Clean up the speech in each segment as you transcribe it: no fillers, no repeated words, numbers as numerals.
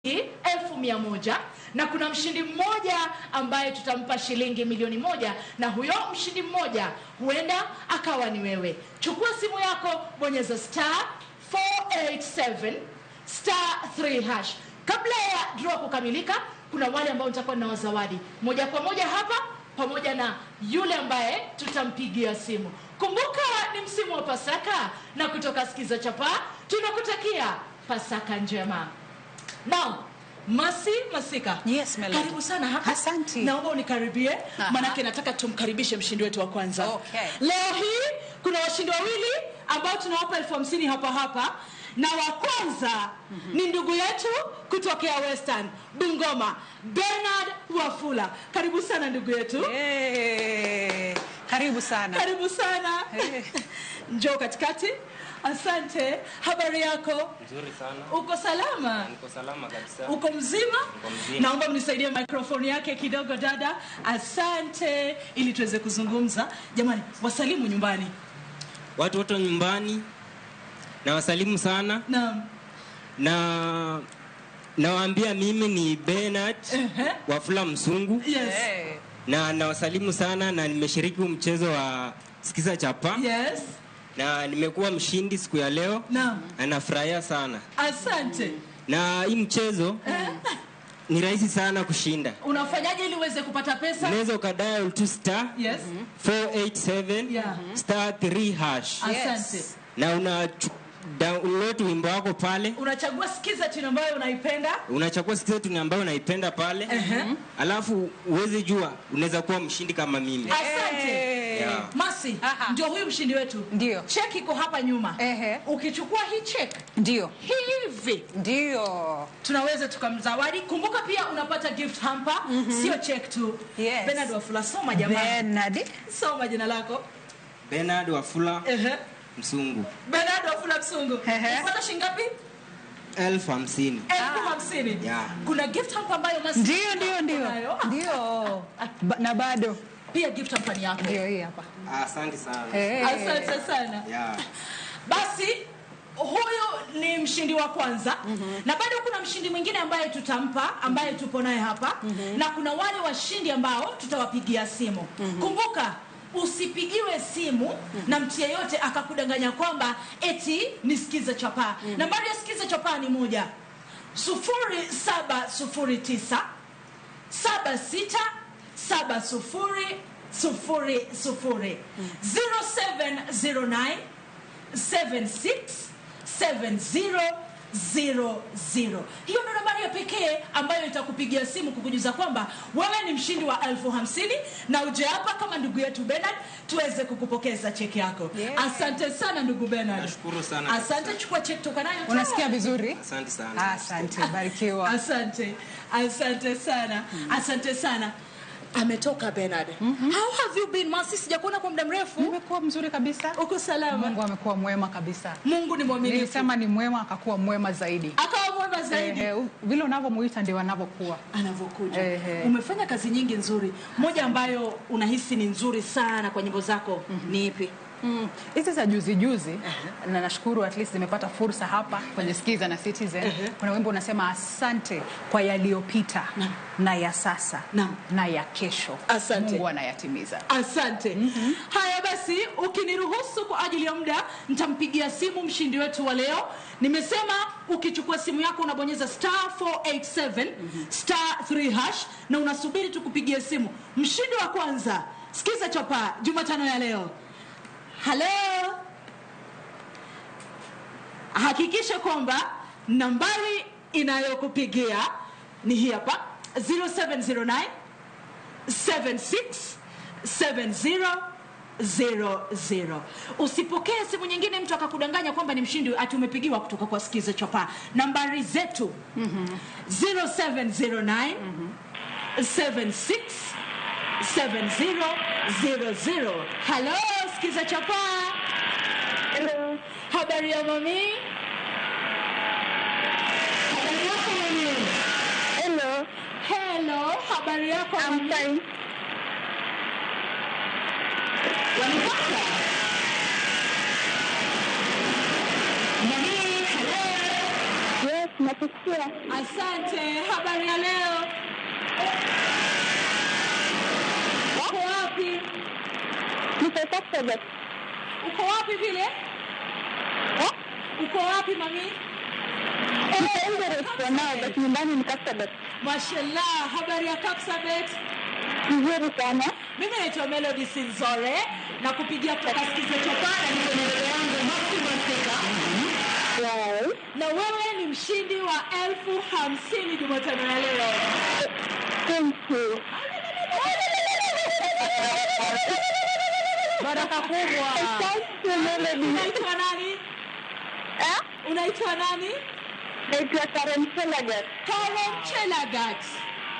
100,000 na kuna mshindi mmoja ambaye tutampa shilingi 1,000,000, na huyo mshindi mmoja huenda akawa ni wewe. Chukua simu yako, bonyeza star 487 star 3 hash. Kabla ya draw kukamilika, kuna wale ambao nitakuwa na wazawadi moja kwa moja hapa pamoja na yule ambaye tutampigia simu. Kumbuka ni msimu wa Pasaka, na kutoka Skiza Chapaa tunakutakia Pasaka njema. Now, Masi Masika. Yes, Melody. Karibu sana hapa. Asante. Naomba unikaribie, manake nataka tumkaribishe mshindi wetu wa kwanza. Okay. Leo hii kuna washindi wawili ambao tunawapa 50,000 hapa hapa, na wa kwanza ni ndugu yetu kutokea Western Bungoma, Bernard Wafula. Karibu sana ndugu yetu. Hey, karibu sana. Karibu sana. Hey. Njoo katikati. Asante. Habari yako? Nzuri sana. Uko salama? Niko salama kabisa. Uko mzima? Niko mzima. Naomba mnisaidie microphone yake kidogo dada. Asante, ili tuweze kuzungumza. Jamani, wasalimu nyumbani. Watu wote nyumbani na wasalimu sana. Naam. Na nawaambia mimi ni Bernard Wafula Msungu. Yes. Hey. Na nawasalimu sana, na nimeshiriki mchezo wa Skiza Chapaa. Yes. Na nimekuwa mshindi siku ya leo. Naam. Na nafurahia sana. Asante. Na hii mchezo ni rahisi sana kushinda. Unafanyaje ili uweze kupata pesa? Unaweza ukadial 2 star Yes. 487 Yeah. star 3 hash. Asante. Yes. Na una download wimbo wako pale. Unachagua Skiza tune ambayo unaipenda. Unachagua Skiza tune ambayo unaipenda pale. Alafu uweze jua unaweza kuwa mshindi kama mimi. Asante. Yeah. Masi, ndio huyu mshindi wetu. Ndio. Check iko hapa nyuma. Ehe. Ukichukua hii check Ndio. hivi Ndio. tunaweza tukamzawadi. Kumbuka pia unapata gift hamper, sio check tu. Yes. Bernard Wafula, soma jamani. Bernard. Soma jina lako. Bernard Wafula Ehe. Msungu. Bernard Wafula Msungu. Ehe. Unapata shilingi ngapi? 50,000. 50,000. Yeah. Kuna gift hamper ambayo Masi Ndio, ndio, ndio. unayo. Ndio. Na bado pia gift hamper ni yako. Ndio hii hapa. Asante sana. Hey. Asante sana. Yeah. Basi huyu ni mshindi wa kwanza. Na bado kuna mshindi mwingine ambaye tutampa, ambaye tupo naye hapa. Na kuna wale washindi ambao tutawapigia simu. Kumbuka usipigiwe simu na mtu yeyote akakudanganya kwamba eti ni Skiza Chapaa. Nambari ya Skiza Chapaa ni 1 0709 76 70 0 0 0709 76 70 00. Hiyo ndio nambari ya pekee ambayo itakupigia simu kukujuza kwamba wewe ni mshindi wa 50,000 na uje hapa kama ndugu yetu Bernard tuweze kukupokeza cheki yako. Yeah. Asante sana ndugu Bernard. Nashukuru sana. Asante, chukua cheki toka nayo. Unasikia vizuri? Asante sana. Asante, barikiwa. Asante. Asante sana. Asante sana. Ametoka Bernard. How have you been, Masi? Sijakuona kwa muda mrefu. Nimekuwa mzuri kabisa. Uko salama? Mungu amekuwa mwema kabisa. Mungu ni mwaminifu. Nilisema ni mwema, akakuwa mwema zaidi. Akawa mwema zaidi. Vile unavyomuita ndio anavyokuwa. Anavyokuja. Umefanya kazi nyingi nzuri. Moja ambayo unahisi ni nzuri sana kwa nyimbo zako ni ipi? Hizi za juzi juzi, na nashukuru at least nimepata fursa hapa kwenye Skiza na Citizen. Kuna wimbo unasema asante kwa yaliyopita na ya sasa na ya kesho. Asante. Mungu anayatimiza. Asante. Haya basi, ukiniruhusu kwa ajili ya muda nitampigia simu mshindi wetu wa leo. Nimesema ukichukua simu yako unabonyeza star 487 star 3 hash na unasubiri tukupigie simu. Mshindi wa kwanza Skiza Chapaa Jumatano ya leo. Hello. Hakikisha kwamba nambari inayokupigia ni hii hapa 0709 76 70 00. Usipokee simu nyingine mtu akakudanganya kwamba ni mshindi ati umepigiwa kutoka kwa Skiza Chapaa. Nambari zetu 0709 76 70 00. Hello, Skiza Chapaa. Hello. Habari ya mami? Habari yako mami? Hello. Hello, habari yako I'm mami? fine. Wanipata? Mami, hello. Yes, Nakusikia. Asante. Habari ya leo? Uko wapi? Niko Kapsabet. Uko wapi vile? Uko wapi mami? Niko Eldoret for now, but nyumbani ni Kapsabet. Mashallah, habari ya Kapsabet? Nzuri sana. Mimi naitwa Melody Sinzore na kupigia kutoka Skiza Chapaa na niko na dada yangu Masi Masika. Wow. Na wewe ni mshindi wa 50,000 Jumatano ya leo. Thank you. Baraka kubwa. Thank you, Melody. Unaitwa nani? Unaitwa nani? Naitwa Karen Chelagat. Karen Chelagat.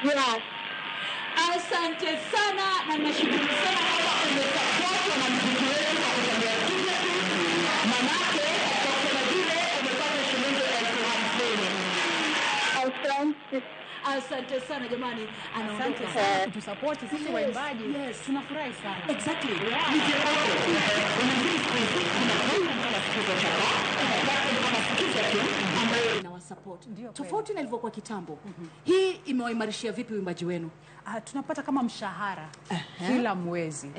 Yeah. Asante sana na nashukuru sana kwamba umesapotwa na muziki wetu kwa kutembea Skiza tu. Manake kwa kusema vile umepata shilingi 50,000. Asante. Asante sana jamani. Asante sana kutusapoti sisi waimbaji. Yes. Tunafurahi sana. Exactly. Inawasupport. Tofauti na ilivyokuwa kitambo. Hii imewaimarishia vipi uimbaji wenu? Tunapata kama mshahara kila mwezi.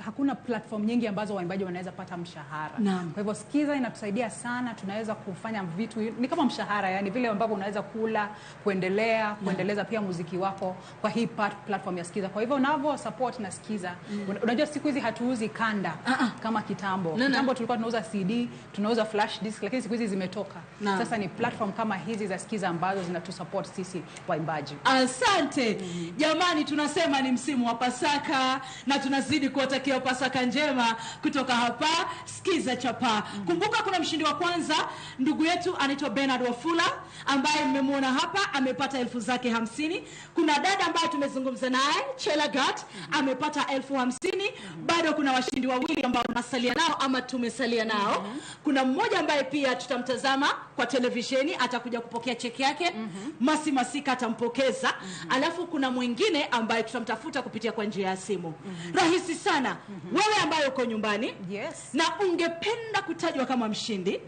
Hakuna platform nyingi ambazo waimbaji wanaweza pata mshahara. Naam. Kwa hivyo Skiza inatusaidia sana, tunaweza kufanya vitu ni kama mshahara, yani vile ambavyo unaweza kula, kuendelea, kuendeleza pia muziki wako kwa hii platform ya Skiza. Kwa hivyo unavyo support na Skiza. Unajua siku hizi hatuuzi kanda kama kitambo. Kitambo tulikuwa tunauza CD, tunauza flash disk, lakini siku hizi zimetoka. Naam. Sasa ni platform kama hizi za Skiza ambazo zinatusupport sisi waimbaji. Asante. Jamani, tunasema ni msimu wa Pasaka na tunazidi kuwatakia Pasaka njema kutoka hapa Skiza Chapaa. Kumbuka kuna mshindi wa kwanza, ndugu yetu anaitwa Bernard Wafula ambaye mmemwona hapa amepata 50,000. Kuna dada ambaye tumezungumza naye Chelagat amepata 50,000. Bado kuna washindi wawili ambao tunasalia nao ama tumesalia nao. Kuna mmoja ambaye pia tutamtazama kwa televisheni, atakuja kupokea cheki yake. Masi Masika atampokeza. Alafu kuna mwingine ambaye tutamtafuta kupitia kwa njia ya simu. Rahisi sana. Wewe ambaye uko nyumbani, yes, na ungependa kutajwa kama mshindi,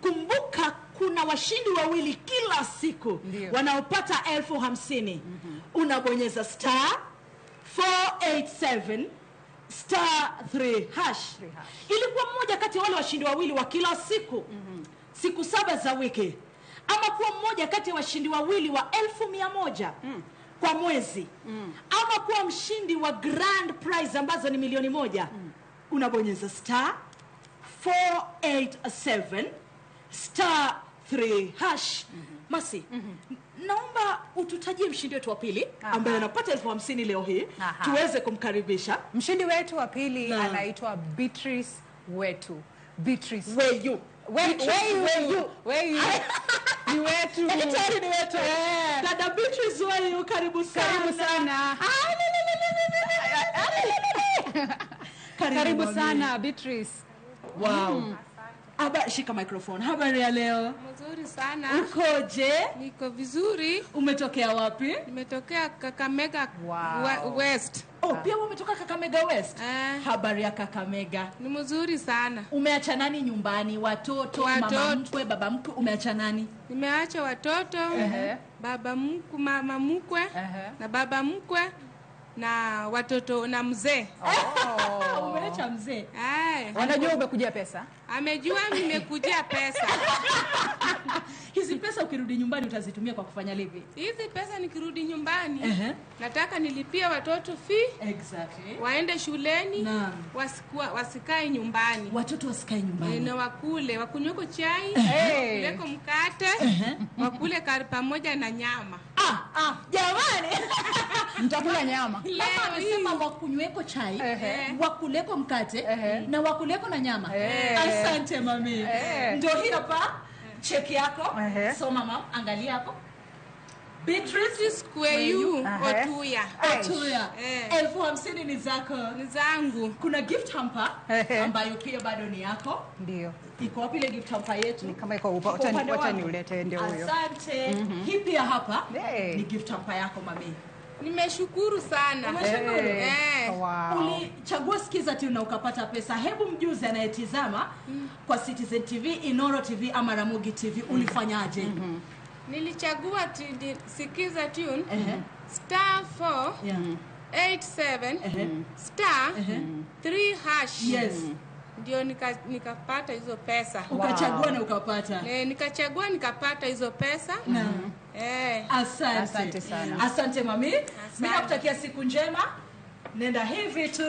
kumbuka kuna washindi wawili kila siku wanaopata 50,000. Unabonyeza star 487 star 3 hash. Ilikuwa mmoja kati ya wale washindi wawili wa kila siku, siku 7 za wiki, ama kuwa mmoja kati ya washindi wawili wa 100,000 kwa mwezi, ama kuwa mshindi wa grand prize ambazo ni 1,000,000. Unabonyeza star 487 star 3 hash. Masi, naomba ututajie mshindi wetu wa pili ambaye anapata 50,000 leo hii, tuweze kumkaribisha. Mshindi wetu wa pili anaitwa Beatrice Wetu. Beatrice Weyu. Weyu. Weyu. Ni wetu. Daktari ni wetu. Dada Beatrice Weyu, karibu sana. Karibu sana. Karibu sana Beatrice. Wow. Aba, shika microphone. Habari ya leo? Mzuri sana. Ukoje? Niko vizuri. Umetokea wapi? Nimetokea Kakamega West. Oh, pia wewe umetoka Kakamega West? Habari ya Kakamega? Ni mzuri sana. Umeacha nani nyumbani? Watoto, mama mkwe, baba mkwe, umeacha nani? Nimeacha watoto, baba mkwe, mama mkwe, na baba mkwe na watoto na mzee. Umeacha mzee. Wanajua umekujia pesa? Amejua nimekujia pesa. Hizi pesa ukirudi nyumbani utazitumia kwa kufanya lipi? Hizi pesa nikirudi nyumbani nataka nilipie watoto fee. Exactly. Waende shuleni, wasikae nyumbani. Watoto wasikae nyumbani. Na wakule, wakunyweko chai, wakuleko mkate, wakule pamoja na nyama. Jamani. Mtakula nyama. Mama amesema wakunyweko chai, wakuleko mkate na wakuleko na nyama. Asante mami. Ndio hii hapa cheki yako. Soma mama, angalia hapo. Beatrice Kweyu Otuya. Otuya. 50,000 ni zako. Ni zangu. Kuna gift hamper ambayo pia bado ni yako. Ndio. Iko wapi ile gift hamper yetu? Ni kama iko upa. Wacha niulete ndio huyo. Asante. Hii pia hapa ni gift hamper yako mami. Nimeshukuru sana. Umeshukuru? Wow. Ulichagua Skiza Tune na ukapata pesa. Hebu mjuze anayetizama kwa Citizen TV, Inoro TV ama Ramogi TV, ulifanyaje? Nilichagua Sikiza Tune star 4 87 star 3 hash. Yes. Ndio nikapata hizo pesa. Ukachagua na ukapata. Nikachagua nikapata hizo pesa. Asante. Asante sana. Asante mami. Mimi nakutakia siku njema. Nenda hivi tu.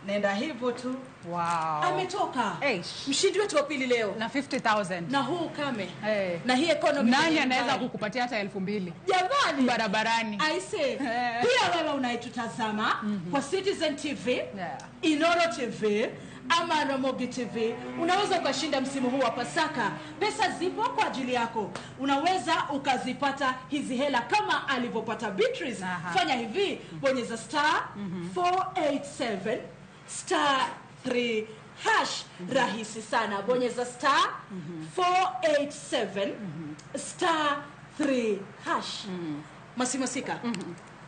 Nenda hivyo tu. Wow. Ametoka. Eish. Mshindi wetu wa pili leo. Na 50,000. Na huu ukame. Hey. Na hii economy. Nani anaweza kukupatia hata 2,000? Jamani. Barabarani. I say. Pia wewe unaitutazama kwa Citizen TV, Inoro TV ama Ramogi TV, unaweza ukashinda msimu huu wa Pasaka. Pesa zipo kwa ajili yako, unaweza ukazipata hizi hela kama alivyopata Beatrice. Fanya hivi, bonyeza star 487 star 3 hash. Rahisi sana, bonyeza star 487 star 3 hash. Masimasika,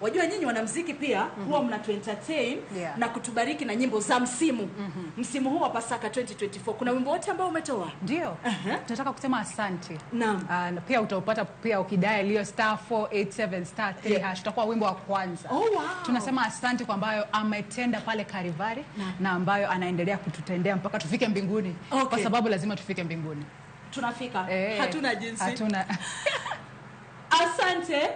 wajua nyinyi wanamuziki pia huwa mnatu entertain na kutubariki na nyimbo za msimu. Msimu huu wa Pasaka 2024 kuna wimbo wote ambao umetoa? Ndio. Tunataka kusema asante. Naam. Na pia utaupata pia ukidial hiyo star 487 star 3 hash, utakuwa wimbo wa kwanza. Oh, wow. Tunasema asante kwa ambayo ametenda pale Karivari na ambayo anaendelea kututendea mpaka tufike mbinguni. Okay. Kwa sababu lazima tufike mbinguni. Tunafika. Hatuna jinsi. Hatuna. Asante.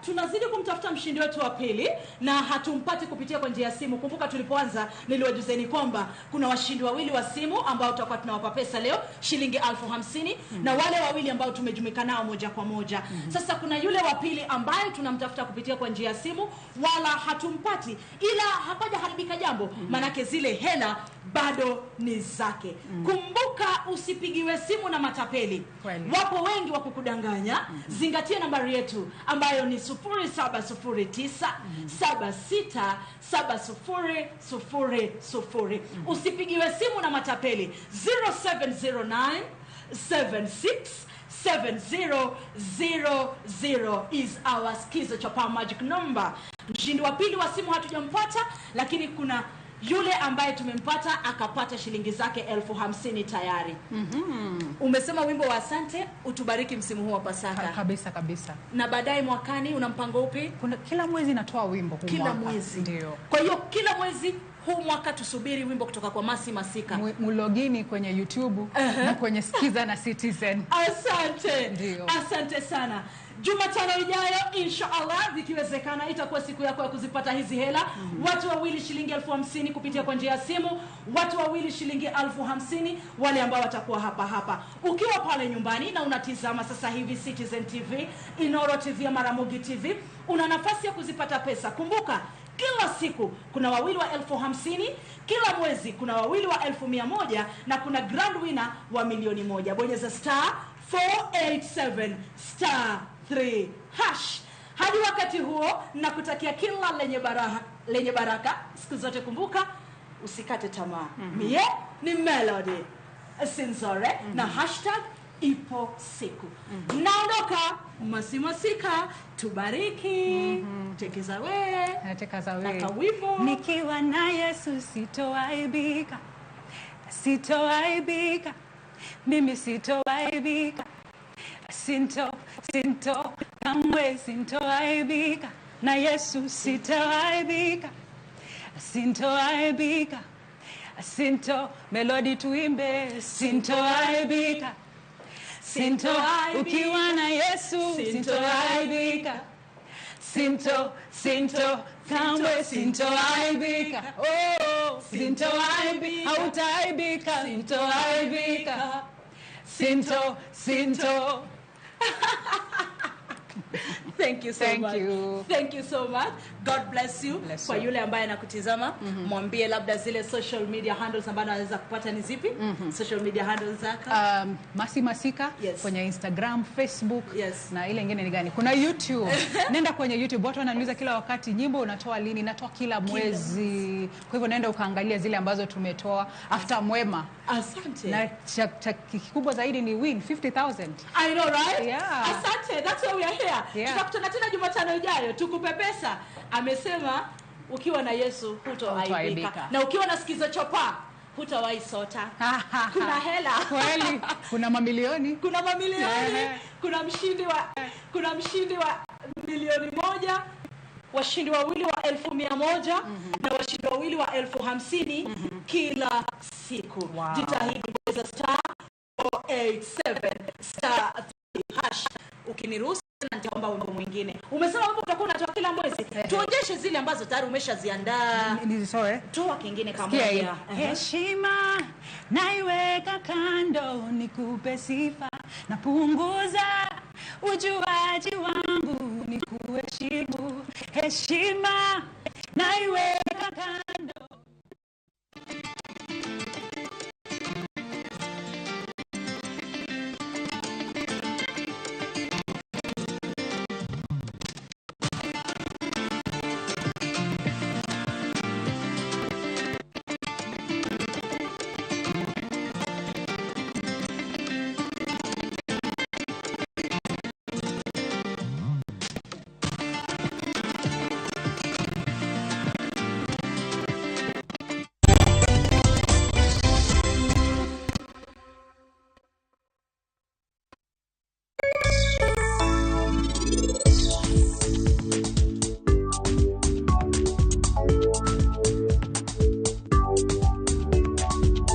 Tunazidi kumtafuta mshindi wetu wa pili na hatumpati kupitia kwa njia ya simu. Kumbuka tulipoanza niliwajuzeni kwamba kuna washindi wawili wa simu ambao tutakuwa tunawapa pesa leo shilingi 50,000 na wale wawili ambao tumejumika nao moja kwa moja. Sasa kuna yule wa pili ambaye tunamtafuta kupitia kwa njia ya simu wala hatumpati, ila hapaja haribika jambo, manake zile hela bado ni zake. Kumbuka usipigiwe simu na matapeli. Kweli. Wapo wengi wa kukudanganya. Zingatia nambari yetu ambayo ni 0709 76 70 00. Usipigiwe simu na matapeli. 0709 76 7000 is our Skiza Chapaa magic number. Mshindi wa pili wa simu hatujampata, lakini kuna yule ambaye tumempata akapata shilingi zake 50,000 tayari. Umesema wimbo wa asante utubariki msimu huu wa Pasaka. Kabisa kabisa. Na baadaye mwakani una mpango upi? Kuna kila mwezi natoa wimbo huu Kila mwaka. mwezi. Ndio. Kwa hiyo kila mwezi huu mwaka tusubiri wimbo kutoka kwa Masi Masika. Mulogini kwenye YouTube na kwenye Skiza na Citizen. Asante. Ndio. Asante sana. Jumatano ijayo inshallah, ikiwezekana, itakuwa siku yako ya kuzipata hizi hela. Watu wawili shilingi 50,000 kupitia kwa njia ya simu, watu wawili shilingi 50,000 wale ambao watakuwa hapa hapa. Ukiwa pale nyumbani na unatizama sasa hivi Citizen TV, Inoro TV ama Ramogi TV, una nafasi ya kuzipata pesa. Kumbuka kila siku kuna wawili wa 50,000, kila mwezi kuna wawili wa 100,000 na kuna grand winner wa 1,000,000. Bonyeza star 487 star 3 hash. Hadi wakati huo, nakutakia kila lenye baraka. Siku zote kumbuka, usikate tamaa. Mie ni Melody Sinzore na hashtag ipo siku. Naondoka. Masimasika, tubariki. Tekeza we. Nateka we. Nakawimbo. Nikiwa na Yesu sitoaibika. Sitoaibika. Mimi sitoaibika. Sinto, sinto, kamwe sintoaibika. Na Yesu sitoaibika. Sintoaibika. Sinto, Melody tuimbe. Sintoaibika. Sinto, ukiwa na Yesu sintoaibika. Sinto, sinto, kamwe sintoaibika. Oh, sintoaibika, hautaaibika, sintoaibika. Sinto, sinto. Thank you so Thank much. you. Thank you so much. God bless you. Bless Kwa you. yule ambaye anakutizama, mwambie labda zile social media handles ambazo anaweza kupata ni zipi? Social media handles zako? Masi Masika Yes. kwenye Instagram, Facebook Yes. na ile nyingine ni gani? Kuna YouTube. Nenda kwenye YouTube. Watu wananiuliza kila wakati nyimbo unatoa lini? Natoa kila mwezi. Kwa hivyo nenda ukaangalia zile ambazo tumetoa after Mwema. Asante. Na cha kikubwa zaidi ni win 50,000. I know, right? Yeah. Asante. That's why we are here. Yeah. Tutakutana Tukutana tena Jumatano ijayo tukupe pesa. Amesema ukiwa na Yesu hutoaibika, Hutoaibika. na ukiwa na Sikiza Chopaa hutawahi sota. Kuna hela Kweli, kuna mamilioni. kuna mamilioni, kuna mshindi wa 1,000,000, washindi wawili wa 100,000 na washindi wawili wa 50,000 kila siku. Wow. Jitahidi, bonyeza star 487 star 3 hash. Ukiniruhusu tena nitaomba wimbo mwingine. Umesema wimbo utakuwa unatoa kila mwezi. Tuonyeshe zile ambazo tayari umeshaziandaa. Nizitoe. Toa kingine Sikia hii. kamoja. Heshima naiweka kando, nikupe sifa, napunguza ujuaji wangu, nikuheshimu. Heshima naiweka kando.